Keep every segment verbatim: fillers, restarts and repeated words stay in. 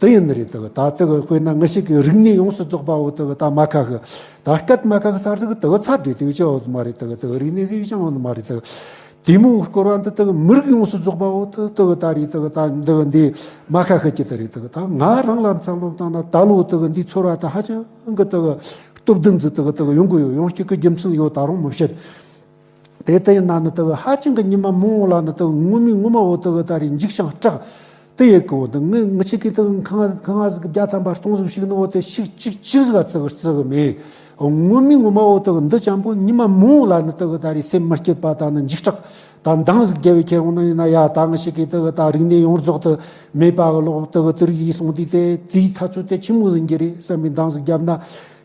དེ་ཡིན་ནི་རེད། དེ་གི་ད་དེ་གི་དཔེར་ན་ངི་ཞིག་གི་རིག་གནས་ཡོངས་སུ་རྫོགས་པ་བོ་དེ་གི་ད་མ་ཁ་ཤི། ད་སྐད་མ་ཁ་ཤི་ས་ཟིག་དེ་གི་ཚབ་རེད། དེ་བས་ཅང་ཡོད་མ་རེད། དེ་གི་དེ་གི་རིག་གནས་ཟིག་ཅང་ཡོད་མ་རེད། དེ་གི་དེ་མོ་སྐོར་བ་འདི་དེ་གི་མི་རིགས་ཡོངས་སུ་རྫོགས་པ་བོ་དེ་དེ་གི་ད་རེད། དེ་གི་ད་འདི་གི་འདི་མ་ཁ་ཤི་གི་དེ་རེད། དེ་གི་ད་ང་རང་ལ་མཚམས་ལོ་བཏང་ན་ད་ལོ་དེ་གི་འདི་ཚོར་བ་ད་ཧ་ཅང་གི་དེ་གི་སྟོབས་ལྡན་ཟིག་དེ་གི་དེ་གི་ཡོང་གི་ཡོད། ཡོང་རྒྱུ་གི་རྒྱུ་མཚན་ཡོད་ད་རུང་མི་བཤད། དེ་ལྟ་ཡིན་ན་ནི་དེ་གི་ཧ་ཅང་གི་ཉི་མ་མང་བོ་ལ་ནི་དེ་གི་ངོ་མའི་ངོ་མ་བོ་དེ་གི་ད་རེས་འཇིགས་ཤིང་སྐྲག་དེ་ཡེ་གི་བོ། དེ་ངི་ངི་ཆི་གི་དེ་གི་ཁང་ཁང་ཟིག་བརྒྱ་ཐམ་པ་སྟོང་ཟིག་ཞིག་ནི་བོ་དེ་ཤིག་ཅིག་ཅིག་ཟིག་བརྩི་གི་བརྩི་གི་མེད། ངོ་མའི་ངོ་མ་བོ་དེ་གི་འདི་ཅང་པོ་ཉི་མ་མང་བོ་ལ་ནི་དེ་གི་ད་རེས་སེམས་མི་སྐྱིད་པ་དང་ནི་འཇིགས་སྐྲག་དང་འདང་ཟིག་རྒྱབ་བའི་ཁྱེར་འོང་ན་ཡིན་ན། ཡ་ད་ངི་ཆི་གི་དེ་གི་ད་རིག་གནས་ཡོངས་རྫོགས་དེ་མེད་པ་གི་ལོག་དེ་གི་དེ་རིག་ཡིན་སོང་དུས་དེ་དེའི་ཐག་ཆོད་དེ་ཆི་མོ་ཟིག་གི་རེད་བསམ་པའི་འདང་ཟིག་རྒྱབ་ན།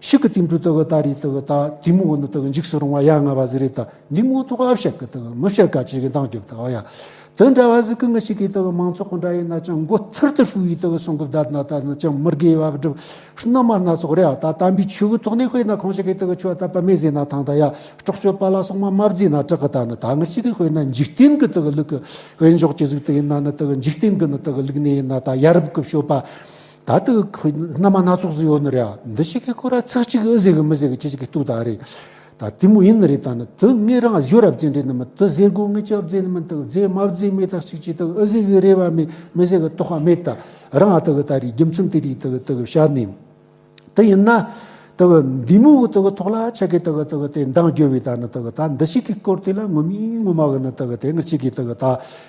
ཤིག་གི་དེ་འཕྲོ་དེ་གི་ད་རེས་དེ་གི་ད་དེ་མོ་གི་ནི་དེ་གི་འཇིགས་སུ་རུང་བ་ཡ་ང་བ་ཟིག་རེད། ད་འདི་མོ་ཐོག་ཨ་བཤད་གི་དེ་གི་མི་བཤད་ག་ཅིག་གི་འདང་རྒྱོབ་ད་བ་ཡ། དེ་འདྲ་བ་ཟིག་གི་ངི་ཆི་གི་དེ་གི་མང་ཚོགས་གི་འདྲ་ཡིན་ན་ཅང་མགོ་ཐུར་དུ་ཧྲུལ་ཡི་དེ་གི་གསུང་གི་བསྡད་ན་ད་ནི་ཅང་མི་དགེ་བ་སྒྲུབ་སྣ་མ་སྣ་ཚོགས་རེད། ཨ་ད་དམ་པའི་ཆོས་གི་ཐོག་ནས་དཔེར་ན་ཁོང་ཆི་གི་དེ་གི་ཆོས་དད་པ་མེད་ཟེར་ན་ཐང་། ད་ཡ་སྲོག་གཅོད་པ་ལ་སོགས་མ་མ་བརྫིས་ན་དྲག་གི། ད་ནི་ད་ངི་ཆི་གི་དཔེར་ན་འཇིག་རྟེན་གི་དེ་གི་ལུགས་གི་དཔེ་འཇོག་ཅི་ཟིག་དེ་ཡིན་ན་ནི་དེ་གི་འཇིག་རྟེན་གི་ནི་དེ་གི་ལུགས་ནས་ཡིན་ན་ད་ཡ་རབས་གི་སྤྱོད་པ། ད་དུ་ཁོ་སྣ་མ་སྣ་ཚོགས་ཟིག་ཡོད་ནི་རེད། ཨ་འདི་ཞིག་གི་ཁོ་ར་ཚིག་གཅིག་ཨེ་ཟེར་གི་མི་ཟེར་གི་ཁྱེད་ཅིག་གི་ལྟོས་ད་རེད། ད་དེ་མོ་ཡིན་ནི་རེད། ད་ནི་དུ་ངས་རང་བཟོ་རབ་ཙེ་འདྲེ་ནི་མི་དུ་ཟེར་གོ་ངས་ཅི་ཟེར་ནི་མི་དུ་ཟེར་མ་ཟེར་མེད། ད་གཅིག་གཅིག་དུ་ཨེ་ཟེར་གི་རེད་བ་མེད་མི་ཟེར་གི་དོགས་པ་མེད། ད་རང་ཨ་དུ་གི་ད་རེད་རྒྱུ་མཚན་དེ་རེད་དུ་གི་དུ་གི་བཤད་ནི། དེ་ཡིན་ན། དེ་གི་འདི་མོ་གི་དེ་གི་ཐོག་ལ་ཆ་གི་དེ་གི་དེ་གི་དེ་འདང་རྒྱོབ་བའི་ད་ནི་དེ་གི་ད་འདི་ཞིག་གི་སྐོར་དེ་ལ་ངོ་མའི་ངོ་མ་གི་ནི་དེ་གི་དེ་ངི་ཆི་གི་དེ་གི་ད་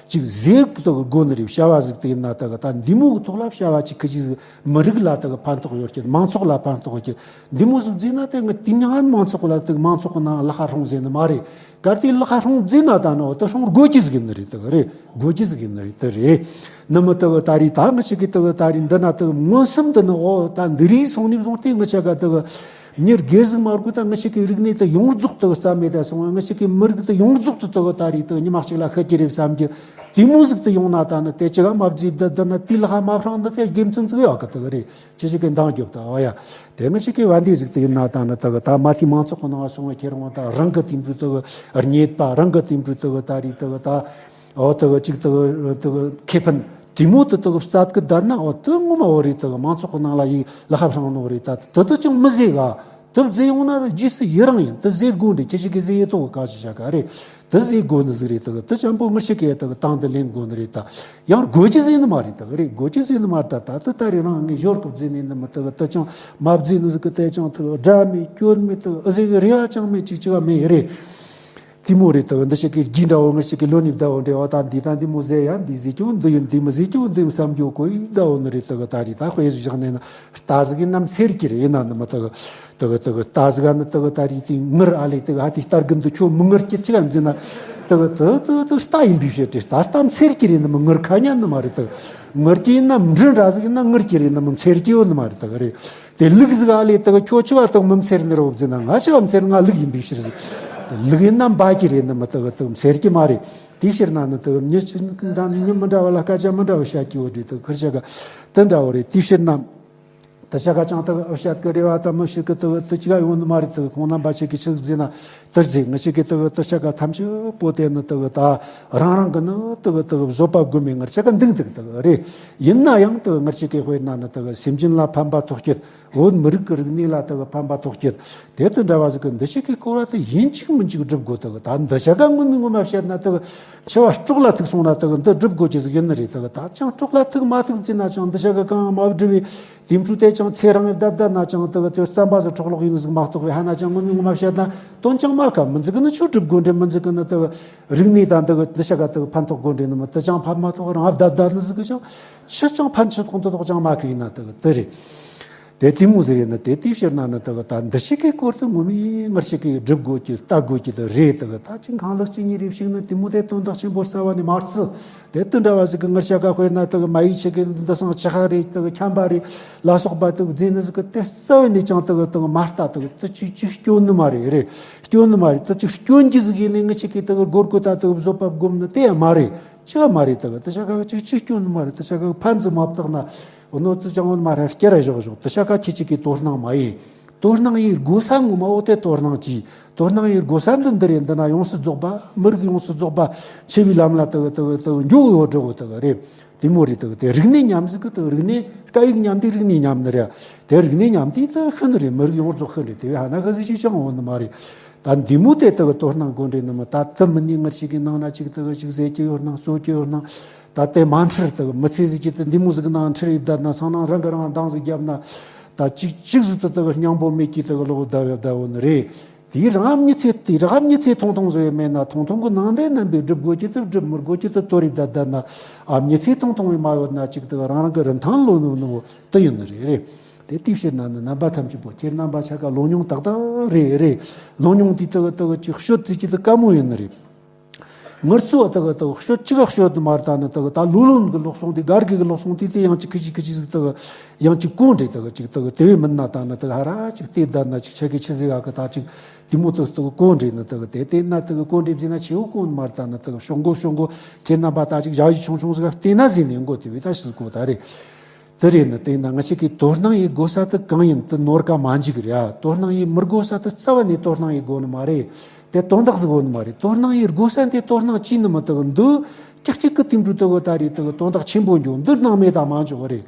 ཅིག་ཟེར་དེ་གི་དགོ་ནི་རེད། བྱ་བ་ཟིག་དེ་ཡིན་ན་དེ་གི་ད་འདི་མོ་གི་ཐོག་ལ་བྱ་བ་ཅིག་གི་ཅིག་ཟིག་མི་རིགས་ལ་དེ་གི་ཕན་ཐོགས་ཡོད་ཀྱི། མང་ཚོགས་ལ་ཕན་ཐོགས་ཀྱི། འདི་མོ་ཟིག་བརྩིས་ན་དེ་ངི་དེ་མྱང་མང་ཚོགས་ལ་དེ་གི་མང་ཚོགས་གི་ནང་ལ་ཁ་སྲུང་ཟེར་ནི་མ་རེད། གལ་ཏེ་ལག་ཧ་ཧྲོང་བརྫིས་ན་ད་ནི་འོ་ད་ཧྲོང་དགོས་ཀྱི་ཟིག་ཡིན་ནི་རེད། དེ་གི་རེད། དགོས་ཀྱི་ཟིག་ཡིན་ནི་རེད། དེ་རེད། ནི་མི་དེ་གི་ད་རེད། ད་ངི་ཆི་གི་དེ་གི་ད་རེད་འདི་ན་དེ་གི་མངོན་སུམ་དུ་ནི་འོ་ད་འདི་རིགས་སོང་ནི་བཟུང་སྟེ་ངི་ཆ་ག་དེ་གི་མྱི་སྒེར་ཟིག་མ་དགོས། ད་ངི་ཆི་གི་རིག་གནས་དེ་ཡོངས་རྫོགས་དེ་གི་རྩ་མེད་དེ་སོང་། ངི་ཆི་གི་མི་རིགས་དེ་ཡོངས་རྫོགས་དེ་དེ་གི་ད་རེད་དེ་གི་ཉི་མ་གཅིག་ལ་ཤི་རྒྱུ་རེད་བསམ་རྒྱུ། དེ་མོ་ཟིག་དེ་ཡོང་ན་ད་ནི་དེ་ཅི་ག་མ་བརྫིས་བསྡད་བསྡད་ན་དེ་ལག་ཧ་མ་ཧྲོང་འདི་དེ་དགེ་མཚན་ཟིག་ཡོད་གི། དེ་གི་རེད། ཁྱེད་ཅིག་གི་འདང་རྒྱོབ་ད་འོ་ཡ། དེ་ངི་ཆི་གི་བ་འདི་ཟིག་དེ་ཡིན་ན་ད་ནི་དེ་གི་ད་མ་ཐི་མང་ཚོགས་གི་ནང་སོང་བའི་ཁྱེད་རང་ད་རང་གི་དེ་འདྲ་དེ་གི་རྙེད་པ། རང་གི་དེ་འདྲ་དེ་གི་ད་རེད་དེ་གི་ད་འོ་དེ་གི་ཅིག་དེ་གི་དེ་གི་ཁེ་ཕན་དེ་མོ་དེ་དེ་གི་བསགས་གི་བསྡད་ན་འོ་དེ་ངོ་མ་འོ་རེད། དེ་གི་མང་ཚོགས་གི་ནང་ལ་ཡི་ལག་ཧ་བསྲང་ནོ་རེད། ད་དེ་དེ་ཅང་མི་ཟེར་ག་དེ་བཟོས་ཡོང་ན་རྗེས་སུ་ཡི་རང་ཡིན། དེ་ཟེར་དགོས་འདྲ། ཁྱེད་ཅིག་གི་ཟེར་ཡི་དོ་ག་ཅི་བྱ་ག་རེད། དེ་ཟེར་དགོས་ནི་ཟིག་རེད། དེ་གི་དེ་ཅང་པོ་ངི་ཆི་གི་དེ་གི་དང་དུ་ལེན་དགོས་ནི་རེད། ད་ཡང་དགོས་ཀྱི་ཟེར་ནི་མ་རེད། དེ་གི་རེད། དགོས་ཀྱི་ཟེར་ནི་མ་རེད། ད་ད་དེ་ད་རེད་རང་ངས་ཞོར་གི་བརྫིས་ནས་ནི་མི་དེ་གི་དེ་ཅང་མ་བརྫིས་ནི་ཟིག་གི་དེ་ཅང་དེ་གི་དགྲ་མེད་སྐྱོན་མེད། དེ་གི་ཨེ་ཟེར་གི་རེ་བ་ཅང་མེད། ཅིག་ཅིག་བ་མེད་རེད། དེ་མོ་རེད། དེ་གི་འདི་ཞིག་གི་རྒྱུ་འདྲ་བོ་ངི་ཞིག་གི་ལོ་ནི་བདའ་བོ་འདྲ་བ། ད་འདི་དང་འདི་མོ་ཟེར་ཡ་འདི་ཟེར་ཀྱང་འདི་ཡིན། འདི་མི་ཟེར་ཀྱང་འདི་མི་བསམ་རྒྱུ་གོ་ཡི་བདའ་བོ་ནི་རེད། དེ་གི་ད་རེད་ད་དཔེ་བཞག་ནས་ན་རྟ་ཟིག་གི་ནམ་འཚེར་གྱི་རེད། ཡིན་ན་ནི་མི་དེ་གི་དེ་གི་དེ་གི་རྟ་ཟིག་ག་ནི་དེ་གི་ད་རེད་དེ་ངུར་ཨ་ལེ། དེ་གི་ཧ་དེ་རྟ་རྒན་དུ་ཁྱོད་མི་ངུར་གྱི་ཅི་ག་འཛིན་ན། དེ་གི་དེ་དེ་དེ་རྟ་ཡིན་པའི་ཕྱིར་ཏེ་རྟ་རྟ་འཚེར་གྱི་རེད། ནི་མི་ངུར་ཁ་ཉན་ནི་མ་རེད། དེ་གི་ངུར་གྱི་ཡིན་ན་མི་འདྲ་ཟིག་ཡིན་ན་ངུར་གྱི་རེད། ནི་མི་འཚེར་གྱི་ཡོད་ནི་མ་རེད། དེ་གི་རེད། དེ་ལུག་ཟིག་ཨ་ལེ་དེ་གི་ཁྱོད་ཆི་བ་དེ་གི་མི་འཚེར་ནི་རོ་འཛིན་ན། ང་ཆི་བ་འཚེར། ང་ལུག་ཡིན་པའི་ཕྱིར་ཟིག་ལུག་ཡིན་ན་འབའ་གྱི་རེད། ནི་མི་དེ་གི་དེ་གི་འཚེར་གྱི་མ་རེད། དེའི་ཕྱིར་ན་ནི་དེ་གི་མྱི་ཅི་དང་མྱི་མི་འདྲ་བ་ལ་སྐད་ཆ་མི་འདྲ་བ་བཤད་ཀྱི་ཡོད་རེད། དེ་གི་ཁིར་ཆ་ག་དེ་འདྲ་བོ་རེད། དེའི་ཕྱིར་ན། དེ་ཆ་ག་ཅང་དེ་གི་བཤད་གི་རེ་བ་དང་མི་བཤད་གི་དེ་གི་དེ་ཅི་ག་ཡོང་ནི་མ་རེད། དེ་གི་ཁོང་རྣམ་པ་ཆེ་གི་ཆི་ཟིག་ཟེར་ན་དེར་ཟིག་ང་ཆེ་གི་དེ་གི་དེ་ཆ་ག་ཐམས་ཅད་པོ་དེ་ནི་དེ་གི་ད་རང་རང་གི་ནི་དེ་གི་དེ་གི་བཟོད་པ་སྒོམ་མེད་ངར་ཆ་ག་འདུག་འདུག་དེ་གི་རེད། ཡིན་ན་ཡང་དེ་གི་ངར་ཆེ་གི་དཔེར་ན་ནི་དེ་གི་སེམས་ཅན་ལ་ཕན་པ་ཐོགས་ཀྱི། བོད་མི་རིགས་ཀྱི་རིག་གནས་ལ་དེ་གི་ཕན་པ་ཐོགས་ཀྱི། དེ་དང་འདྲ་བ་ཟིག་གི་འདི་ཞིག་གི་སྐོར་བ་དེ་ཡིན་གཅིག་མིན་གཅིག་སྒྲུབ་དགོས། དེ་གི་ད་འདི་ཆ་ག་ངོ་མའི་ངོ་མ་བཤད་ན་དེ་གི་འཆི་བ་སྲོག་ལ་ཐུག་སོང་ན་དེ་གི་འདི་སྒྲུབ་དགོས་ཀྱི་ཟིག་ཡིན་ནི་རེད། དེ་གི་ད་ཅང་སྲོག་ལ་ཐུག་མ་ཐུག་བརྩིས་ན་ཅང་འདི་ཆ་ག་གང་མ་བསྒྲུབས་པའི་དེ་འཕྲུལ་དེ་ཅང་ཚེ་རིང་བདག་བདག་ན་ཅང་དེ་གི་དེ་རྩམ་པ་ཟིག་འཕྲོག་ལོག་ཡིན་ཟིག་མ་གཏོགས་པའི་ཧ་ན་ཅང་ངོ་མའི་ངོ་མ་བཤད་ན་དོན་ཅང་མ་ག་མི་འཛིག་གི་ནི་ཆོས་སྒྲུབ་དགོས་འདྲ་མི་འཛིག་གི་ནི་དེ་གི་རིག་གནས་དང་དེ་གི་འདི་ཆ་ག་དེ་གི་ཕན་ཐོགས་དགོས་འདྲ་ནི་མི་དེ་ཅང་ཕན་མ་ཐོགས་རང་བདག་བདག་ནི་ཟིག་གི་ཅང་ཕྱི་ཅང་ཕན་ཆད་ཐོག་འདི་ཐོག་ཅང་མ་གི་ཡིན་ན་དེ་གི་དེ་རེད། དེ་དེ་མོ་ཟིག་ཡིན་ན་དེ་དེའི་ཕྱིར་ན་ནི་དེ་གི་ད་འདི་ཞིག་གི་སྐོར་དུ་ངོ་མའི་ངར་ཞིག་གི་སྒྲུབ་དགོས་ཀྱི་ལྟ་དགོས་ཀྱི་དེ་རེད། དེ་གི་ད་ཅིག་ཁང་ལག་ཅིག་གཉིས་རེ་བཤིག་ནི་དེ་མོ་དེ་དོན་དག་ཆེན་པོ་རྩ་བ་ནས་མ་རྩི། དེ་དེ་འདྲ་བ་ཟིག་གི་ངར་ཤ་ཀ་དཔེར་ན་དེ་གི་མ་ཡིག་ཆེ་གི་འདི་སང་ཆ་ཧ་རེད། དེ་གི་ཁྱམ་པ་རེད་ལ་སོགས་པ་དེ་གི་རྫས་ནི་ཟིག་གི་དེ་རྩ་བ་ནས་ཅང་དེ་གི་དེ་གི་མ་ལྟ། དེ་གི་དེ་ཅིག་ཅིག་སྐྱོན་ནི་མ་རེད། རེད་སྐྱོན་ནི་མ་རེད། དེ་ཅིག་སྐྱོན་གྱི་ཟིག་ཡིན་ནི་ངི་ཆིག་གི་དེ་གི་སྒོར་གོ་ད་དེ་གི་བཟོད་པ་སྒོམ་ནི་དེ་ཡང་མ་རེད། ཅི་ག་མ་རེད། དེ་གི་དེ་ཆ་ག་ཅིག་ཅིག་སྐྱོན་ནི་མ་རེད། དེ་ཆ་ག་ཕན་ཟིག་མ་བཏགས་ན། འོ་ནོ་ཙི་ཅང་འོ་ནི་མ་རེད། སྐྱེ་ར་ཞོག་ཞོག་དེ་ཆ་ག་ཁྱེད་ཅིག་གི་དོ་སྣང་མ་ཡིན། དོ་སྣང་ཡིན་དགོས་ས་ངོ་མ་འོ་དེ་དོ་སྣང་གྱིས། དོ་སྣང་ཡིན་དགོས་ས་འདི་འདི་རེད། འདི་ན་ཡོངས་སུ་རྫོགས་པ་མི་རིགས་ཡོངས་སུ་རྫོགས་པ་འཆི་བའི་ལམ་ལ་དེ་གི་དེ་གི་དེ་གི་འགྱོ་གི་ཡོད་འགྲོ་གི་དེ་གི་རེད། དེ་མོ་རེད། དེ་དེ་རིག་གནས་ཉམས་ཟིག་གི་དེ་རིག་གནས་སྐད་ཡིག་ཉམས་དེ་རིག་གནས་ཉམས་ནི་རེད། དེ་རིག་གནས་ཉམས་དེ་དེ་ཤི་ནི་རེད། མི་རིགས་ཡོངས་རྫོགས་ཤི་ནི་རེད། དེ་བས་ཧ་ན་ཁ་ཟིག་ཅིག་ཅང་འོང་ནི་མ་རེད། ད་འདི་མོ་དེ་དེ་དོ་སྣང་དགོས་འདྲེ་ནི་མི་ད་དེ་མི་ནི་ངར་ཞིག་གི་ནང་ན་ཅིག་དེ་ཅིག་ཟས་ཀྱི་ཡོད་སྣང་། གསོ་གི་ཡོད་སྣང་། ད་དེ་མ་འཁྲིར་དེ་མི་ཚེ་ཟིག་གི་དེ་འདི་མོ་ཟིག་གི་ནང་འཁྲིར་ཡིབ་ད་ན་སང་ནང་རང་གི་རང་འདང་ཟིག་བརྒྱབ་ན། ད་ཅིག་ཅིག་ཟིག་དེ་དེ་སྙིང་པོ་མེད་ཀྱི་དེ་ལོག་བསྡད་བསྡད་འོ་ནི་རེད། དེའི་རང་མྱི་ཚེ་དེའི་རང་མྱི་ཚེ་ཐུང་ཐུང་ཟེར་མེད་ན། ཐུང་ཐུང་གི་ནང་དེ་རྣམ་པའི་སྒྲུབ་དགོས་ཀྱི་དེ་སྒྲུབ། མི་དགོས་ཀྱི་དེ་དོར་རིབ་ད་ད་ན། ཨ་མྱི་ཚེ་ཐུང་ཐུང་བའི་མ་ཡོད་ན་ཅིག་དེ་རང་རང་གི་རིན་ཐང་ལོ་ནུ་ནུ་དེ་ཡིན་ནི་རེད། རེད། དེ་དེའི་ཕྱིར་ན་ནི་རྣམ་པ་ཐམས་ཅད་པོ་ཁྱེད་རྣམ་པ་ཆ་ག་ལོ་ཉུང་ཏག་ཏག་རེད། རེད། ལོ་ཉུང་དེ་དེ་དེ་ཅིག་ཤོད་ཙི་ཅི་དེ་དཀའ་མོ་ཡིན་ནི་རེད། ངར་ཚོ་དག་དག་ཤོད་ཅི་ག་ཤོད་མར་ད་ནི་དག་ད་ལོ་ལོན་གི་ལོག་སོང་དེ་གར་གི་གི་ལོག་སོང་དེ་དེ་ཡང་ཅིག་ཁི་ཅིག་ཁི་ཅིག་ཟིག་དག་ཡང་ཅིག་གོ་འདྲེ་དག་ཅིག་དག་དེ་བས་མིན་ན་ད་ནི་དག་ཧ་ར་ཅིག་བལྟས་ད་ན་ཅིག་ཆ་གི་ཆི་ཟིག་ཨ་གི་ད་ཅིག་དེ་མོ་དག་དག་གོ་འདྲེ་ནི་དག་དེ་བལྟས་ན་དག་གོ་འདྲེ་བྱས་ན་ཆེ་བོ་གོ་མར་ད་ནི་དག་ཤོག་མགོ་ཤོག་མགོ་ཁྱེད་རྣམ་པ་ད་ཅིག་ཞ་ཡི་ཆུང་ཆུང་ཟིག་བལྟས་ན་ཟིན་ནས་མགོ་དེ་བས་ད་ཤི་གོ་ད་རེད། དེ་རེད་ནི་དེ་ན་ང་ཞིག་གིས་དོ་སྣང་ཡེད་དགོས་ས་དེ་གང་ཡིན་དེ་ནོར་ཀ་མ་འཇིག་རེད་ཨ། དོ་སྣང་ཡེད་མི་དགོས་ས་དེ་རྩ་བ་ནས་དོ་སྣང་ཡེད་དགོས་ནི་མ་རེད། དེ་དོན་དག་ཟིག་ཡོད་ནི་མ་རེད། དོ་སྣང་ཡེད་དགོས་ས་དེ་དོ་སྣང་བྱས་ནི་མི་དག་འདི་ཀྱག་ཀྱག་གི་དེ་འདྲ་དག་ད་རེད་དག་དོན་དག་ཆེན་པོ་འགྱོ་འདི་སྣང་མེད་ད་མ་འཇོག་རེད།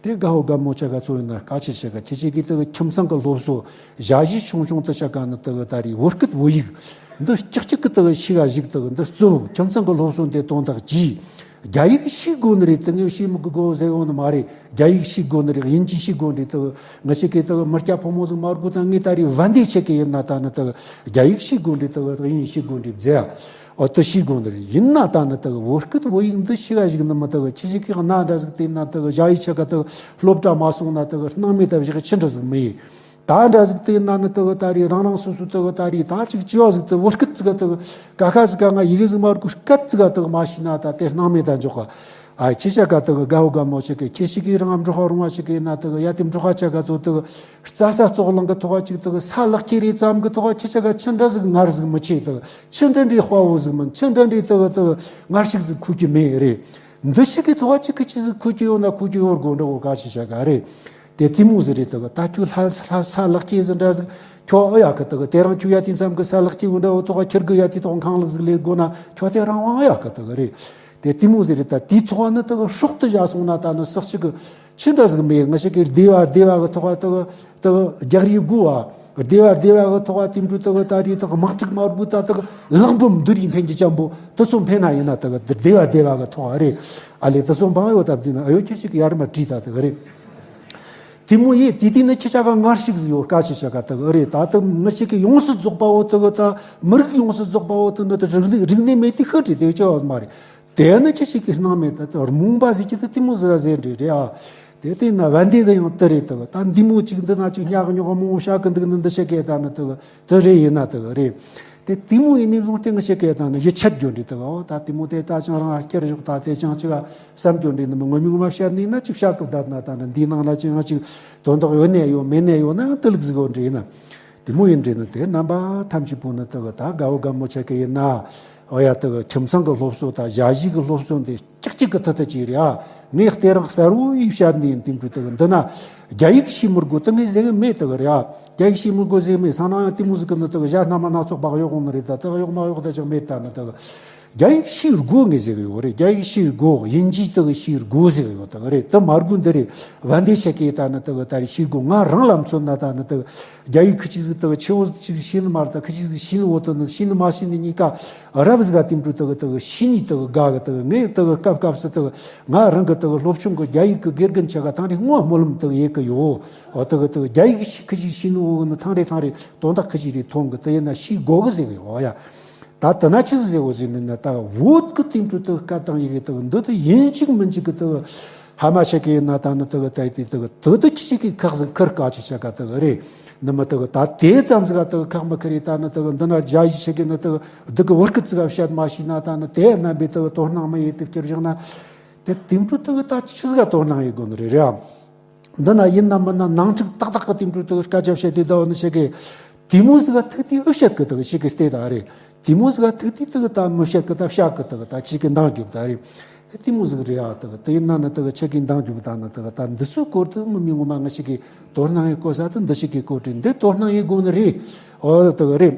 དེ་དགའ་བོ་དགའ་མོ་ཆ་ག་ཚོ་ཡིན་ན་སྐད་ཆ་བཤད་ག་ཁྱེད་ཞིག་གིས་དག་ཁྱིམ་ཚང་གི་སློབ་གསོ་ཞ་ཡི་ཆུང་ཆུང་དེ་ཆ་ག་ནི་དག་ད་རེད་བོད་སྐད་བོད་ཡིག་འདི་ཀྱག་ཀྱག་གི་དག་ཤི་ག་ཞིག་དག་འདི་གཙོ་བོ་ཁྱིམ་ཚང་གི་སློབ་གསོ་འདི་དོན་དག་གྱིས། རྒྱ་ཡིག་ཤེས་དགོས་ནི་རེད་དེ་ངས་ཤེས་མི་དགོས་ཟེར་ཡོང་ནི་མ་རེད། རྒྱ་ཡིག་ཤེས་དགོས་ནི་རེད། དབྱིན་ཇི་ཤེས་དགོས་ནི་རེད་དེ་ང་ཞིག་གིས་དེ་མི་སྐྱ་ཕོ་མོ་ཟིག་མ་དགོས་ད་ངས་ད་རེས་བན་དེ་ཆེ་གི་ཡིན་ན་ད་ནི་དེ་རྒྱ་ཡིག་ཤེས་དགོས་ནི་རེད་དེ་དབྱིན་ཤེས་དགོས་ནི་རེད་ཟེར། ཨོ་དེ་ཤེས་དགོས་ནི་རེད། ཡིན་ན་ད་ནི་དེ་བོད་སྐད་བོད་ཡིག་འདི་ཤེས་ག་ཞིག་ནི་མི་དེ་ཁྱེད་ཞིག་གིས་གནའ་འདྲ་ཟིག་བལྟས་ན་དེ་ཞ་ཡི་ཆ་ག་དེ་སློབ་གྲྭ་མ་སོང་ན་དེ་སྣང་མེད་ད་བཞག་ཆི་འདྲ་ཟིག་མི་ཡིན། ད་འདྲ་ཟིག་དེ་ན་ནི་དེ་གི་ད་རེས་རང་རང་སོ་སོ་དེ་གི་ད་རེས་ད་ཅིག་ཅི་བ་ཟིག་དེ་བོད་སྐད་ཟིག་དེ་གི་ཀ་ཁ་ཟིག་ག་ང་ཡི་གེ་ཟིག་མ་རྒོ་སྐད་ཟིག་ག་དེ་གི་མ་ཤེས་ན་ད་དེ་སྣང་མེད་ད་འཇོག་ག་ཨ་ཁྱེད་ཆ་ག་དེ་གི་དགའ་བོ་དགའ་མོ་ཞིག་གི་ཁྱེད་ཞིག་གི་རང་འབྲོག་ཁ་རོང་བ་ཞིག་གི་ན་དེ་གི་ཡ་དེ་འབྲོག་ཁ་ཆ་ག་ཚོ་དེ་གི་རྩྭ་ས་བཙོག་ལང་གི་ཐོག་ག་ཅིག་དེ་གི་ས་ལག་ཁྱེར་རེ་ཙམ་གི་ཐོག་ག་ཁྱེད་ཆ་ག་ཆི་འདྲ་ཟིག་ངར་ཟིག་མི་ཆེ་དེ་གི་ཆི་འདྲ་འདྲའི་དཔའ་བོ་ཟིག་མིན་ཆི་འདྲ་འདྲའི་དེ་གི་དེ་གི་ངར་ཤིག་ཟིག་ཁུག་གི་མེད་རེད། འདི་ཞིག་གི་ཐོག་ཅིག་གི་ཅི་ཟིག་ཁུ་ཅི་ཡོང་ན་ཁུ་ཅི་ཡོང་དགོས་འདྲ་བོ་ག་ཅི་བྱ་ག་རེད། དེ་དེ་མོ་ཟིག་རེད་དག་ད་ཁྱོད་ལྷ་ལྷ་ས་ལག་སྐྱེས་ཟིག་འདྲ་ཟིག་ཁྱོད་ཨ་ཡག་གི་དག་དེ་རང་ཁྱོད་ཡ་དེ་མཚམས་གི་ས་ལག་སྐྱེས་འདྲ་བོ་ཐོག་ཁྱེར་གི་ཡ་དེ་ཐོག་ཁང་ལ་ཟིག་ལས་དགོས་ན་ཁྱོད་དེ་རང་དབང་ཡག་གི་དག་རེད། དེ་དེ་མོ་ཟིག་རེད། ད་དེའི་ཐོག་ནི་དག་སྲོག་ཏུ་བཞག་སོང་ན་ད་ནི་སག་ཅིག་གི་ཆི་འདྲ་ཟིག་མེད། ང་ཞིག་གི་སྡེ་བ་སྡེ་བ་གི་ཐོག་དག་དག་རྒྱག་རེས་དགོས་བ། སྡེ་བ་སྡེ་བ་གི་ཐོག་དེ་འདྲ་དག་ད་རེས་དག་དམག་འཁྲུག་མ་དགོས་ད་དག་ལག་འབུམ་བསྡུར་ཡིན་ཕན་གྱི་ཅམ་པོ་དེ་ཚོ་ཕན་ན་ཡིན་ན་དག་སྡེ་བ་སྡེ་བ་གི་ཐོག་རེད། ཨ་ལས་དེ་ཚོ་འབངས་ཡོད་སྟབས་ཟིན་ན་ཨ་ཡོད་ཁྱེད་ཅིག་ཡར་མ་བྲིས་ད་དག་རེད། དེ་མོ་ཡིན་དེ་དེ་ནི་ཁྱེད་ཅག་ག་ངར་ཤུགས་ཟིག་ཡོད་སྐད་ཆ་བཤད་ག་དག་རེད། ད་དག་མི་ཞིག་གི་ཡོངས་སུ་རྫོགས་པ་བོ་དག་ད་མི་རིགས་ཡོངས་སུ་རྫོགས་པ་བོ་དག་ནི་དག་རིག་གནས་རིག་གནས་མེད་དེ་ཤི་བྲིས་དེ་བྱ་བ་མ་རེད། དེ་ནི་ཁྱེད་ཅིག་གི་སྣང་མེད་ད་ལྟ་རྨོངས་པ་ཟེར་གྱི་ད་དེ་མོ་ཟེར་ཟེར་འདྲ་རེད་ཨ། དེ་ལྟས་ན་བན་དེ་གི་ཡང་དེ་རེད་དག་ད་འདི་མོ་ཅིག་འདི་ན་ཅིག་ཉག་ཉོག་མོ་བཤད་གི་འདུག་ནི་འདི་བཤད་གི་ད་ནི་དག་དེ་རེད་ཡིན་ན་དག་རེད། དེ་དེ་མོ་ཡིན་ནི་བཟུང་སྟེ་ང་བཤད་གི་ད་ནི་ཡིད་ཆད་རྒྱུ་འདྲ་དག་ཨོ་ད་དེ་མོ་དེ་ད་ཅང་རང་ཨ་སྐྱར་ཞོག་ད་དེ་ཅང་ཅིག་ཨ་བསམ་རྒྱུ་འདྲ་ནི་མི་ངོ་མི་ངོ་མ་བཤད་ནི་ན་ཅིག་བཤད་གི་ད་ན་ད་ནི་འདི་ནང་ན་ཅིག་ང་ཅིག་དོན་དག་ཡོད་ནས་ཡོད་མེད་ནས་ཡོད་ན་ཡང་དེ་ལུགས་ཟིག་ཡོད་འདྲ་ཡིན་ན། དེ་མོ་ཡིན་འདྲ་ནི་དེ་རྣམ་པ་ཐམས་ཅད་པོ་ནི་དག་ད་དགའ་བོ་དགའ་མོ་ཆ་གི་ཡིན་ན། ཨོ་ཡ་དག་ཁྱིམ་ཚང་གི་སློབ་གསོ་དང་ཞ་ཡི་གི་སློབ་གསོ་འདི་ཀྱག་ཀྱག་གི་ཐད་དུ་ཅིག་རེད་ཨ། ངས་དེ་རིང་གསལ་བོ་ཡིས་བཤད་ནི་ཡིན་དེ་འདྲ་དག་འདི་ན་རྒྱ་ཡིག་ཤེས་མི་དགོས་དེ་ངས་ཟེར་གི་མེད་དག་རེད་ཨ། རྒྱ་ཡིག་ཤེས་མི་དགོས་ཟེར་གི་མེད་སང་ན་ཡང་དེ་མོ་ཟིག་གི་ནི་དག་ཞྭ་སྣ་མ་སྣ་ཚོགས་པག་གཡོག་འོང་ནི་རེད་ད་དག་གཡོག་མ་གཡོག་ད་ཅིག་མེད་ད་ནི་དག་རྒྱ་ཡིག་ཤེས་དགོས་ངས་ཟེར་གི་ཡོད་རེད། རྒྱ་ཡིག་ཤེས་དགོས། དབྱིན་ཇི་དག་ཤེས་དགོས་ཟེར་གི་ཡོད་དག་རེད། དེ་མ་དགོས་འདི་རེད། བན་དེ་ཆ་གི་ད་ནི་དག་ད་རེད་ཤེས་དགོས། ང་རང་ལ་མཚོན་ན་ད་ནི་དག་རྒྱ་ཡིག་ཁི་ཅིག་ཟིག་དག་ཆེ་བོ་ཅིག་ཤེས་ནི་མ་རེད། ད་ཁི་ཅིག་ཟིག་ཤེས་ནི་འོ་དེ་ནི་ཤེས་ནི་མ་ཤེས་ནི་གཉིས་ཀ་རབ་ཟིག་ག་དེ་འདྲ་དག་དག་ཤེས་ནི་དག་དགའ་གི་དག་ངས་དག་སྐབས་སྐབས་སུ་དག་ང་རང་གི་དག་སློབ་ཆུང་གི་རྒྱ་ཡིག་གི་དགེ་རྒན་ཆ་ག་ཐང་རེ་སྔོན་སྨོན་ལམ་དག་ཡེད་གི་ཡོད། འོ་དག་དག་རྒྱ་ཡིག་ཤེས་ཁི་ཅིག་ཤེས་ནི་འོ་གི་ནི་ཐང་རེ་ཐང་རེ་དོན་དག་ཁི་ཅིག་རེ་མཐོང་གི་དེ་ཡིན་ན་ཤེས་དགོས་གི་ཟེར་གི་ཡོད་ཡ། ད་དེ་ན་ཆི་ཟིག་ཟེར་བོ་ཟིག་ནི་ན་ད་བོད་ཀྱི་དེང་དུས་དག་སྐད་དང་ཡི་གེ་དག་འདི་དག་ཡིན་གཅིག་མིན་གཅིག་གི་དག་ཕ་མ་ཆ་གི་ཡིན་ན་ད་ནི་དག་ད་ཡི་དེ་དག་དག་དག་ཁྱི་ཆ་གི་ཁག་ཟིག་ཁུར་ཀ་ཆི་ཆ་ག་དག་རེད། ནི་མི་དག་ད་དེ་ཙམ་ཟིག་ག་དག་ཁག་མི་ཁུར་རེད། ད་ནི་དག་འདི་ན་རྒྱ་ཡིག་ཆ་གི་ནི་དག་སྡུག་གི་བོད་སྐད་ཟིག་ག་བཤད་མ་ཤེས་ན་ད་ནི་དེ་རྣམ་པའི་དག་དོ་སྣང་མི་ཡེད་དེ་བསྐྱུར་བཞག་ན་དེ་དེང་དུས་དག་ད་ཆི་ཟིག་ག་དོ་སྣང་ཡེད་དགོས་ནི་རེད་རེད་ཨམ། འདི་ན་ཡིན་ན་མིན་ན་ནང་འཁྲུག་ཏག་ཏག་གི་དེ་འདྲ་དེ་སྐད་ཆ་བཤད་དེ་ད་འོ་ནི་ཤེས་གི། དེ་མོ་ཟིག་ག་ཐུག་དེ་ཨུ་བཤད་གི་དག་ཤེས་གི་ལྟོས་དང་རེད། དེ་མོ་ཟིག་ག་ཐུག་དེ་དག་ད་མི་བཤད་གི་ད་བཤད་གི་དག་ད་ཁྱི་གི་འདང་རྒྱུག་ད་རེད། དེ་མོ་ཟིག་རེད་ཨ། དག་དེ་ཡིན་ན་ནི་དག་ཁྱི་གི་འདང་རྒྱུག་ད་ནི་དག་ད་འདི་ཚོའི་སྐོར་དུ་ངོ་མི་ངོ་མ་ང་ཤེས་གི་དོ་སྣང་ཡེད་དགོས་ས་དེ་འདི་ཤེས་གི་སྐོར་དེ་འདི་དོ་སྣང་ཡེད་དགོས་ནི་རེད། འོ་དག་རེད།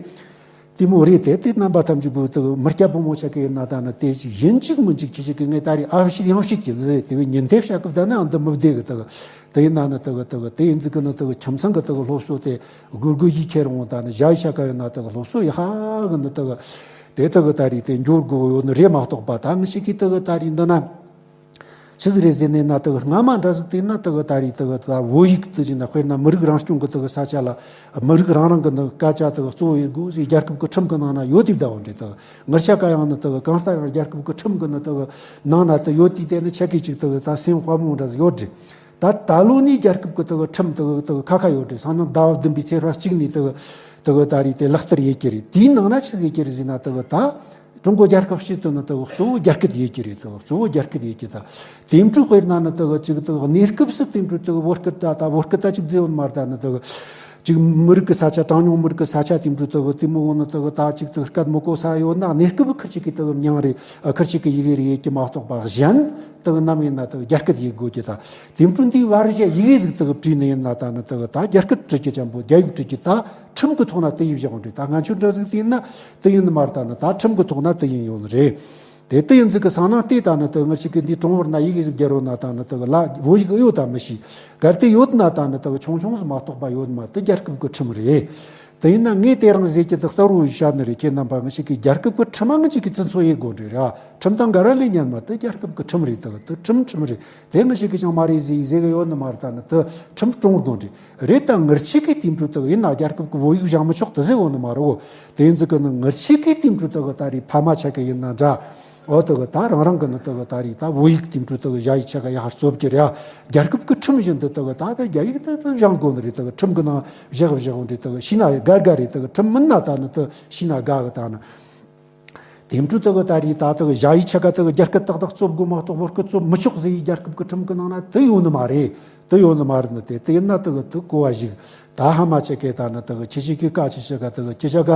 དེ་མོ་རེད་དེ། དེ་རྣམ་པ་ཐམས་ཅད་པོ་དེ་མི་སྐྱ་ཕོ་མོ་ཆ་གི་ཡིན་ན་ད་ནི་དེ་ཅིག་ཡིན་གཅིག་མིན་གཅིག་ཁྱེད་ཅག་གི་ངས་ད་རེས་ཨ་བཤད་ཡང་བཤད་ཀྱི་རེད། དེ་བས་ཉིན་དེ་བཤད་སྐབས་ད་ནི་ཨ་འདི་མི་བདེ་གི། དེ་དེ་ཡིན་ན་ནི་དེ་དེ་དེ་ཡིན་ཟིག་གི་ནི་དེ་ཁྱིམ་ཚང་གི་དེ་སློབ་གསོ་དེ་དགོས་དགོས་ཡིག་ཁྱེར་འོང་ད་ནི་ཞ་ཡི་ཆ་ག་ཡིན་ན་དེ་སློབ་གསོ་ཡི་ཧ་གི་ནི་དེ་དེ་དེ་གི་ད་རེས་དེ་འགྱུར་དགོས་ཡོད་ནི་རེད་མ་གཏོགས་པ། ད་ངི་ཞིག་གི་དེ་གི་ད་རེས་འདི་ན། ཆི་ཟིག་རེད་ཟེར་ནས་ན། དེ་གི་སྔ་མ་འདྲ་ཟིག་དེ་ན་དེ་གི་ད་རེས་དེ་གི་ད་བོད་ཡིག་དེ་ཟེར་ན། དཔེར་ན་མི་རིགས་རང་སྐྱོང་གི་དེ་གི་ས་ཆ་ལ་མི་རིགས་རང་རང་གི་ནི་སྐད་ཆ་དེ་གི་གཙོ་བོ་ཡིན་དགོས་ཟེར་རྒྱལ་ཁབ་ཀྱི་ཁྲིམས་ཀྱི་ནང་ན་ཡོད་དེ་བསྡད་པ་འདྲ། དེ་གི་ངར་ཆ་ག་ཡང་ནི་དེ་གི་གང་ལྟར་ཡང་རྒྱལ་ཁབ་ཀྱི་ཁྲིམས་ཀྱི་ནི་དེ་གི་ནང་ན་དེ་ཡོད་དེ། དེ་ནི་ཆ་གི་ཅིག་དེ་གི་ད་སེམས་དཔའ་མོ་འདྲ་ཟིག་ཡོད་རེད། ད་ད་ལོ་ནས་རྒྱལ་ཁབ་ཀྱི་དེ་གི་ཁྲིམས་དེ་གི་དེ་གི་ཁ་ཁ་ཡོད་རེད། སང་ཉིན་ཟླ་བ་བདུན་པའི་ཚེས་པ་གཅིག་ནས་དེ་གི་དེ་གི་ད་རེས་དེ་ལག་བསྟར་ཡེད་ཀྱི་རེད། དེའི་ནང་ན་ཆི་ཟིག་ཡེད་ཀྱི་རེད་ཟེར་ན། དེ་གི་ད། ཀྲུང་གོ་རྒྱལ་ཁབ་སྤྱི་དེ་ནི་དེ་གི་གཙོ་བོ་རྒྱ་སྐད་ཡིན་གྱི་རེད། དེ་གི་གཙོ་བོ་རྒྱ་སྐད་ཡིན་གྱི། ད་དེ་འཕྲོ་དཔེར་ན་ནི་དེ་གི་ཅིག་དེ་གི་གནས་སྐབས་སུ་དེ་འཕྲོ་དེ་གི་བོད་སྐད་ད་ད་བོད་སྐད་ད་ཅིག་བརྗེ་བོ་ནི་མ་རེད། ད་ནི་དེ་གི་ཅིག་མི་རིགས་ཀྱི་ས་ཆ། གྲངས་ཉུང་མི་རིགས་ཀྱི་ས་ཆ་དེ་འཕྲོ་དེ་གི་དེ་མོ་བོ་ནི་དེ་གི་ད་ཅིག་དེ་གི་སྐད་མི་གོ་ས་ཡོད་ན། གནས་སྐབས་ཁུར་ཅིག་གི་དེ་གི་མྱིང་རེད། ཨ་ཁུར་ཅིག་གི་ཡི་གེ་རེད་ཡེད་ཀྱི་མ་གཏོགས་པ། གཞན་དེ་གི་ནམ་ཡིན་ན་དེ་གི་རྒྱ་སྐད་ཡིན་དགོས་ཀྱི། ད་དེ་འཕྲོ་འདིའི་བར་བཞག་ཡི་གེ་ཟིག་དེ་གི་བྲིས་ནི་ཡིན་ན། ད་ནི་དེ་གི་ད་རྒྱ་སྐད་བྲི་རྒྱུ་ཅན་པོ། རྒྱ་ཡིག་བྲི་རྒྱུ། ད་ཁྲིམས་ཀྱི་ཐོག་ན་དེ་ཡིན་བཞག་འདྲ། ད་ང་ཚོ་འདྲ་ཟིག་དེ་ཡིན་ན་དེ་ཡིན་ནི་མ་རེད། ད་ནི་ད་ཁྲིམས་ཀྱི་ཐོག་ན་དེ་ཡིན་ཡོད་ནི་རེད། དེ་དེ་ཡིན་ཟིག་གི་སང་ནང་དེ་ད་ནི་དེ་ངི་ཞིག་གི་འདི་གྲོང་བར་ན་ཡི་གེ་ཟིག་བརྒྱབ་རོགས་ན། ད་ནི་དེ་གི་ལ་བོད་ཡིག་ཨེ་ཡོད་ད་མི་ཤེས། གལ་ཏེ་ཡོད་ན་ད་ནི་དེ་གི་ཆུང་ཆུང་ཟིག་མ་གཏོགས་པ་ཡོད་མ། དེ་རྒྱལ་ཁབ་ཀྱི་ཁྲིམས་རེད། དེ་ཡིན་ན་ངས་དེ་རིང་ཟེར་གྱི་དེ་གསལ་བོ་བཤད་ནི་རེད། ཁྱེད་རྣམ་པ་ངི་ཞིག་གི་རྒྱལ་ཁབ་ཀྱི་ཁྲིམས་ཨ་ངི་ཞིག་གི་བརྩི་འཇོག་ཡེད་དགོས་འདྲ་ར། ཁྲིམས་དང་འགལ་བ་ལས་ཉན་མ། དེ་རྒྱལ་ཁབ་ཀྱི་ཁྲིམས་རེད། དེ་དེ་ཁྲིམས་ཁྲིམས་རེད། དེ་ངི་ཞིག་གི་ཅང་མ་རེད་ཟེར་ཟེར་གི་ཡོད་ནི་མ་རེད། ད་ནི་དེ་ཁྲིམས་སྲུང་དགོས་འདྲ་རེད། ད་ངར་ཆིག་གི་དེ་འཕྲོ་དེ་ཡིན་ན་རྒྱལ་ཁབ་ཀྱི་བོད་ཡིག་སྦྱང་མི་ཆོག་དེ་ཟེར་ཡོད་ནི་མ་རེད་འོ། དེ་ཡིན་ཟིག་གི་ནི་ངར་ཆིག་གི་དེ་འཕྲོ་དེ་གི་ད་རེས་ཕ་མ་ཆ་གི་ཡིན་ན་འདྲ། འོ་དེ་གི་ད་རང་རང་གི་ནི་དེ་གི་ད་རེས་ད་བོད་ཡིག་དེ་འཕྲོ་དེ་གི་ཞ་ཡི་ཆ་ག་ཡར་རྩོབ་ཀྱི་རེད། རྒྱལ་ཁབ་ཀྱི་ཁྲིམས་བཞིན་དུ་དེ་གི་ད་ད་རྒྱ་ཡིག་དེ་དེ་སྦྱང་དགོས་ནི་རེད། དེ་གི་ཁྲིམས་གི་ནང་བཞག་བཞག་འོ་འདྲ། དེ་གི་ཤེས་ན་དགའ་དགའ་རེད། དེ་གི་ཁྲིམས་མིན་ན་ད་ནི་དེ་ཤེས་ན་དགའ་གི། ད་ནི་དེ་འཕྲོ་དེ་གི་ད་རེས་ད་དེ་གི་ཞ་ཡི་ཆ་ག་དེ་གི་རྒྱ་སྐད་ཏག་ཏག་རྩོབ་དགོས་མ་གཏོགས་བོད་སྐད་རྩོབ་མི་ཆོག་ཟེར་ཡི་རྒྱལ་ཁབ་ཀྱི་ཁྲིམས་གི་ནང་ན་དེ་ཡོད་ནི་མ་རེད། དེ་ཡོད་ནི་མ་རེད། ནི་དེ་དེ་ཡིན་ན་དེ་གི་དེ་གོ་བ་ཞིག་ད་ཕ་མ་ཆ་གས་ད་ནི་དེ་གི་ཁྱེད་ཅག་གི་ཀ་ཆེ་ཆ་ག་དེ་གི་ཁྱེད་ཅག་ག་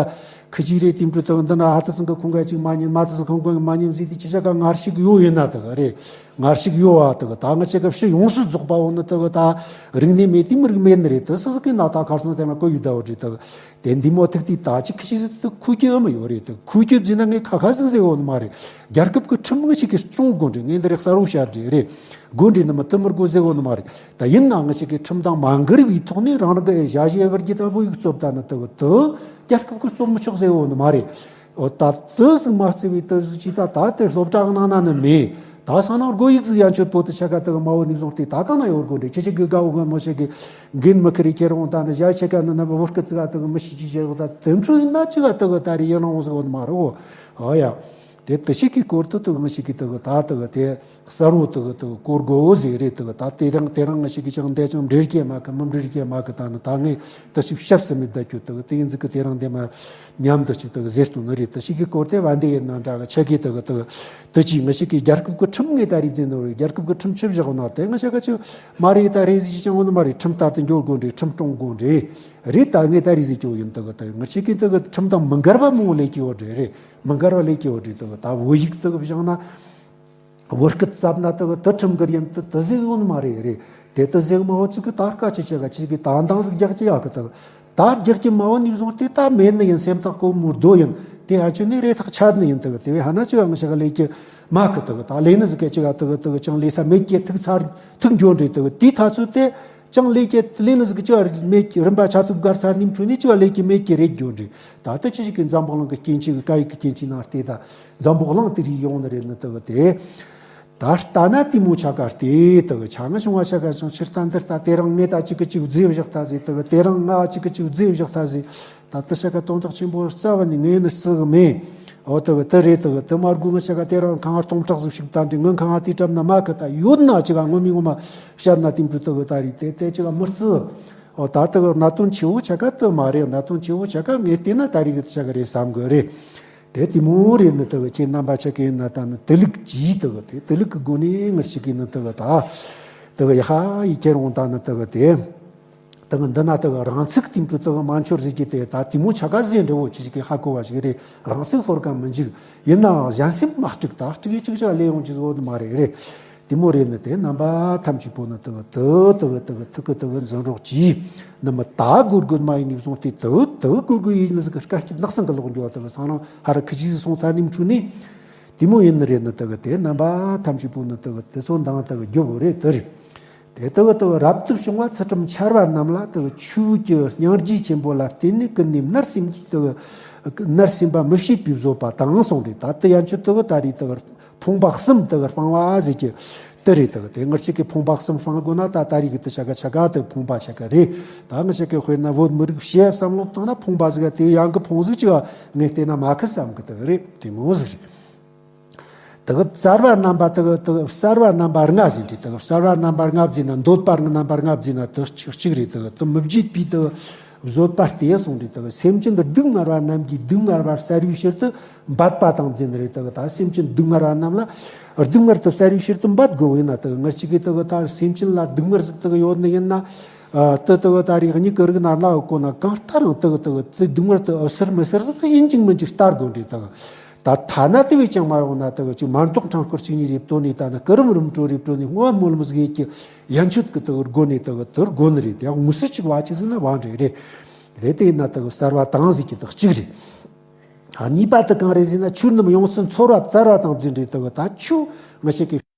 ཁི་ཅིག་རེད། དེ་འཕྲོ་དེ་གི་འདི་ན་ཨ་ད་ཚང་གི་ཁོང་ག་ཅིག་མ་ཉན། མ་ད་ཚང་ཁོང་ག་མ་ཉན་ཟེར་དེ། ཁྱེད་ཅག་ག་ངར་ཤིག་ཡོད་ཡིན་ན་དེ་གི་རེད། ངར་ཤིག་ཡོད་བ། དེ་གི་ད་ང་ཅག་གི་ཕྱི་ཡོངས་སུ་རྫོགས་པ་འོ་ནི་དེ་གི་ད་རིག་གནས་མེད་དེ་མི་རིགས་མེད་ནི་རེད། དེ་སུ་ཟིག་གི་ན་ད་ཁར་སང་དེ་ན་གོ་ཡུ་ད་བོ་རེད། དེ་གི་དེ་འདི་མོ་ཐུག་དེ་ད་ཅིག་ཁི་ཅིག་ཟིག་དེ་ཁུ་ཀྱི་ཨ་མི་ཡོད་རེད། དེ་ཁུ་ཀྱི་ཟེར་ན་ངས་ཁ་ཁ་ཟིག་ཟེར་འོ་ནི་མ་རེད། རྒྱལ་ཁབ་ཀྱི་ཁྲིམས་ངི་ཅག་གི་སྲུང་དགོས་འདྲ། ངས་འདི་རེད་གསལ་བོ་བཤད་འདྲ་རེད། དགོས་འདྲ་ནི་མི་དེ་མི་དགོས་ཟེར་གོ་ནི་མ་རེད། ད་ཡིན་ནའང་ང་ཅག་གི་ཁྲིམས་དང་མ་འགལ་བའི་ཐོག་ནས་རང་རང་གི་ཞ་ཞི་བར་གྱི་ད་བོད་ཡིག་རྩོབ་ད་ནི་དེ་གི་དེ་རྒྱལ་ཁབ་ཀྱིས་རྩོབ་མི་ཆོག་ཟེར་གོ་ནི་མ་རེད། འོ་ད་དེ་ཟིག་མ་བརྩི་བའི་དེ་ཟིག་ཅིག་ད་ད་དེ་སློབ་གྲྭ་ནང་ན་ནི་མེད། ད་སང་ནང་སྒོ་ཡིག་ཟིག་ཡང་ཆོད་པོ་དེ་ཆ་ག་དེ་གི་མ་འོ་ནི་བཟུང་སྟེ་ད་གང་ན་ཡོད་དགོས་འདྲ། ཁྱེད་ཅག་གི་དགའ་བོ་ངན་མོ་ཆ་གི་འགན་མི་ཁུར་རེ་ཁྱེར་འོང་། ད་ནི་ཞ་ཆ་ག་ནི་ན་བོད་སྐད་ཙི་ག་དེ་གི་མི་ཤེས་ཅི་བྱེད་གོ། ད་དེ་འཕྲོ་ཡིན་ན་ཅི་ག་དེ་གི་ད་རེ་ཡིན་རང་འོང་ཟེར་གོ་ནི་མ་རེད་འོ། ཨོ་ཡ། དེ་དེ་ཞིག་གི་སྐོར་དུ་དེ་གི་ང་ཞིག་གི་དེ་གི་ད་དེ་གི་དེ་གསལ་བོ་དེ་གི་དེ་གི་གོ་དགོས་ཟེར་རེད། དེ་གི་ད་དེ་རིང་དེ་རིང་ང་ཞིག་གི་ཅང་འདས་ཅང་འབྲེལ་གྱི་མ་གི་མི་འབྲེལ་གྱི་མ་གི། ད་ནི་ད་ངས་དེ་ཞིག་ཞབས་སུ་མི་བསྡད་རྒྱུ་དེ་གི་དེ་ཡིན་ཟིག་གི་དེ་རིང་འདས་མ་མཉམ་དུ་ཞིག་དེ་གི་ཟེར་དུ་ནི་རེད། དེ་ཞིག་གི་སྐོར་དེ་བ་འདི་ཡིན་ན་འདྲ་གི་ཆ་གི་དེ་གི་དེ་གི་དེ་ཅི་ང་ཞིག་གི་རྒྱལ་ཁབ་ཀྱི་ཁྲིམས་ངས་ད་རེས་བརྩིས་ནོ་རེད། རྒྱལ་ཁབ་ཀྱི་ཁྲིམས་ཆི་བཞག་ན་དེ་ང་ཞིག་ག་ཅི་མ་རེད། ད་རེད་ཟིག་ཅི་ཅང་འོ་ནི་མ་རེད། ཁྲིམས་ལྟར་དུ་འགྱུར་དགོས་འདྲ། ཁྲིམས་སྲུང་དགོས་འདྲ་རེད། ད་ངས་ད་རེས་ཟིག་ཅི་འོ་ཡིན་དེ་གི་དེ་ང་ཞིག་གི་དེ་གི་ཁྲིམས་དང་མི་འགལ་བ་མང་བོ་ལས་ཀྱི་ཡོད་འདྲ་རེད། མི་འགལ་བ་ལས་ཀྱི་ཡོད་འདྲ། དེ་གི་ད་བོད་ཡིག་དེ་གི་བཞག་ན། བོད་སྐད་བརྩམས་ན་དེ་གི་དེ་ཁྲིམས་འགལ་ཡིན། དེ་དེ་ཟེར་ཡོང་ནི་མ་རེད། རེད་དེ་དེ་ཟེར་མ་འོ་ཅིག་གི་ད་སྐད་ཆ་ཅིག་ག་ཅིག་གི་ད་འདང་ཟིག་རྒྱག་ཅི་ཡག་གི། དེ་གི་ད་རྒྱག་ཅི་མ་འོ་ནི་བཟུང་སྟེ་ད་མེད་ནི་ཡིན། སེམས་ཐག་གོ་མུར་རྡོ་ཡིན། དེ་ཧ་ཆུ་ནི་རེ་ཐག་ཆད་ནི་ཡིན། དེ་གི་དེ་བས་ཧ་ན་ཅི་བ་ང་ཞིག་ག་ལས་ཀྱི་མ་གི། དེ་གི་ད་ལས་ནི་ཟིག་ག་ཅིག་ག་དེ་གི་དེ་གི་ཅང་ལས་ས་མེད་ཀྱི་ཐུག་ཚར་ཐུག་འགྱོ་འདྲ། དེ་གི་དེའི་ཐ་ཚོད་དེ། ཅང་ལས་ཀྱི་ལས་ནི་ཟིག་ཅི་བ་མེད་ཀྱི། རིམ་པ་ཆ་ཚུགས་གར་ཚར་ནིམ་ཁྲུ་ནི་ཅི་བ་ལས་ཀྱི་མེད་ཀྱི་རེད་འགྱོ་འདྲ། ད་ལྟ་ཅི་ཞིག་གི་འཛམ་བུ་གླིང་གི་སྐྱེ་འཆི་གི་སྐད་ཡིག་གི་སྐྱེ་འཆི་ནང་བལྟས་ད་འཛམ་བུ་གླིང་དེ་རིགས་ཡོང་ནི་རེད། ནི་དེ་གི་དེ་ད་ལྟ་ན་དེ་མོ་ཆ་ག་བལྟས་དེ་གི་ཆ་ང་བྱུང་བ་ཆ་ག་ཅང་ཕྱིར་ལྟ་འདིར་ལྟ་དེ་རིང་ངས་ད་ཅིག་གི་ཅིག་བཟོས་བཞག་ད་ཟེར། དེ་གི་དེ་རིང་ང་ཅིག་གི་ཅིག་བཟོས་བཞག་ད་ཟེར། ད་ལྟ་ཆ་ག་དོན་དག་ཆེན་པོ་རྩ་བ་ནས་ངས་ནི་བརྩི་གི་མེད། འོ་དེ་གི་དེ་རེད། དེ་གི་དེ་མ་དགོས་ང་ཆ་ག་དེ་རིང་ཁང་ང་སྟོང་ཕྲག་ཟིག་ཞིག་ད་འདྲ་ངའི་ཁང་ང་དེ་གྲམ་ན་མ་གི། ད་ཡོད་ན་ཅི་ག་ངོ་མི་ངོ་མ་བཤད་ན་དེ་འདྲ་དེ་གི་ད་རེད་དེ་དེ་ཅི་ག་མི་བརྩི། འོ་ད་དེ་གི་གནད་དོན་ཆེ་བོ་ཆ་ག་དེ་མ་རེད། གནད་དོན་ཆེ་བོ་ཆ་ག་ངས་བལྟས་ན་ད་རེས་གི་དེ་ཆ་ག་རེད་བསམ་གི་རེད། དེ་དེ་མོ་རེད། ནི་དེ་གི་ཁྱེད་རྣམ་པ་ཆ་ག་ཡིན་ན་ད་ནི་དེ་ལུགས་ཀྱིས་དེ་གི་དེ་དེ་ལུགས་ཀྱི་སྒོ་ནས་ངར་ཞིག་གི་ནི་དེ་གི་ད་དེ་གི་ཡ་ཧ་ཡི་ཁྱེར་འོང་ད་ནི་དེ་གི་དེ། དེ་གི་འདི་ན་དེ་གི་རང་ཚུགས་དེ་འདྲ་དེ་གི་མ་འཆོར་ཟེར་གྱི་དེ་ད་དེ་མོ་ཆ་ག་ཟེར་འདྲ་བོ་ཅི་ཞིག་གི་ཧ་གོ་བ་ཞིག་རེད། རང་ཚུགས་ཤོར་ག་མི་འཇུག་ཡིན་ནའང་གཞན་སེམས་མ་དཀྲུག་ད་དཀྲུག་གི་ཅིག་ཅིག་ལས་ཡོང་ཅི་བཟོ་ནི་མ་རེད། རེད། དེ་མོ་རེད་ནི་དེ་རྣམ་པ་ཐམས་ཅད་པོ་ནི་དེ་གི་དེ་གི་དེ་གི་དེ་གི་ཐུགས་ཀྱི་དེ་གི་འཛིན་རོགས་གྱིས། ནི་མི་ད་དགོས་དགོས་མ་ཡིན་ནི་བཟུང་སྟེ་དེ་གི་དེ་གི་དགོས་དགོས་ཡིན་ནི་ཟིག་གི་དཀའ་སྤྱད་ནགས་སང་གི་ལོག་འགྱོ་བ་དེ་གི་སང་རང་ཧ་ར་ཁི་ཅིག་ཟིག་སོང་ཚར་ནི་མི་འཕྲུག་ནི། དེ་མོ་ཡིན་ནི་རེད་ནི་དེ་གི་དེ་རྣམ་པ་ཐམས་ཅད་པོ་ནི་དེ་གི་དེ་ཚོ་འདང་དེ་གི་རྒྱུ་བོ་རེད་དེ་རེད། དེ་དེ་གི་དེ་གི་རབ་ཏུ་བྱུང་བ་ཚུལ་ཁྲིམས་འཆལ་བ་རྣམས་ལ་དེ་གི་ཆོས་ཀྱི་སྙིང་རྗེ་ཆེན་པོ་ལ་བརྟེན་ནས་ཀུན་ནས་མནར་སེམས་ཀྱིས་དེ་གི་མནར་སེམས་པ་མི་བྱེད་པའི་བཟོད་པ་དང་གསུངས་རེད། ད་དེ་ཡན་ཆོད་དེ་གི་ད་རེད་དེ་གི་ཕོངས་པ་གསུམ་དེ་གི་སྤང་བ་ཟེར་གྱི་དེ་རེད། དེ་གི་དེ་ང་ཅག་གིས་ཕོངས་པ་གསུམ་སྤང་དགོས་ན་ད་ད་རེད་གི་དེ་ཆ་ག་ཆ་ག་དེ་ཕོངས་པ་ཆ་ག་རེད། ད་ང་ཅག་གིས་དཔེར་ན་བོད་མི་རིགས་བྱེད་བསམ་བློ་བཏང་ན་ཕོངས་པ་ཟིག་ག་དེ་ཡང་གི་ཕོངས་ཟིག་ཅིག་ངས་བལྟས་ན་མ་ཁུར་བསམ་གི་དེ་གི་རེད། དེ་མོ་ཟིག་རེད། དེ་གི་བསལ་བ་རྣམ་པ་དེ་གི་དེ་གི་བསལ་བ་རྣམ་པ་ལྔ་ཟེར་དེ་དེ་གི་བསལ་བ་རྣམ་པ་ལྔ་བཟླས་ན་འདོད་པ་རྣམ་པ་ལྔ་བཟླས་ན་དེ་གཅིག་གཅིག་རེད། དེ་གི་དེ་མི་བརྗེད་པའི་དེ་གི་བཟོད་པ་སྟེ་གསུངས་རེད། དེ་གི་སེམས་ཅན་སྡུག་བསྔལ་བ་རྣམས་ཀྱི་སྡུག་བསྔལ་བ་བསལ་བའི་ཕྱིར་དུ་འབད་པ་དང་བཟླས་ནི་རེད། དེ་གི་ད་སེམས་ཅན་སྡུག་བསྔལ་བ་རྣམས་ལ་སྡུག་བསྔལ་དེ་བསལ་བའི་ཕྱིར་དུ་འབད་དགོས་ཡིན་ན་དེ་གི་ང་ཅག་གིས་དེ་གི་ད་སེམས་ཅན་ལ་སྡུག་བསྔལ་ཟིག་དེ་གི་ཡོད་ནི་ཡིན་ན། ཨ་དེ་དེ་གི་ད་རེད་མྱིག་གི་རིག་ན་སྣ་གི་གོ་ན་གང་ལྟར་རང་དེ་གི་དེ་གི་དེ་སྡུག་བསྔལ་དེ་ཨ་ཟེར་མི་ཟེར་ཟིག་ཡིན་གཅིག་མིན་གཅིག་ལྟ་དགོས་རེད། དེ་གི་ད་ཐ་ན་དེ་བས་ཀྱང་མ་ཡོང་ན་དེ་གི་ཅིག་མ་མདོག་ཕྲེང་སྐོར་གཅིག་གཉིས་རེ་བཏོན་ནས་ད་ནི་སྐུ་རིམ་རིམ་གྲོ་རེ་བཏོན་ནས་བསྔོ་བ་སྨོན་ལམ་ཟིག་ཡེད་ཀྱི་ཡན་ཆོད་ཀྱི་དེ་གི་དགོས་ནས་དེ་གི་དེ་དགོས་ནི་རེད། དེ་ཡང་དངོས་སུ་ཅིག་བ་ཅིག་ཟིག་ན་བང་རེ་རེད། རེད་དེ་ཡིན་ན་དེ་གི་བསལ་བ་དང་ཟེར་གྱི་དེ་གཅིག་རེད། ཨ་གཉིས་པ་དེ་གང་རེད་ཟེར་ན་ཆོས་རྣམས་ཡོངས་སུ་ཚོལ་བ་བཙལ་བ་དང་བཟླས་རེད། དེ་གི་ད་ཆོས་ང་ཅག་གིས་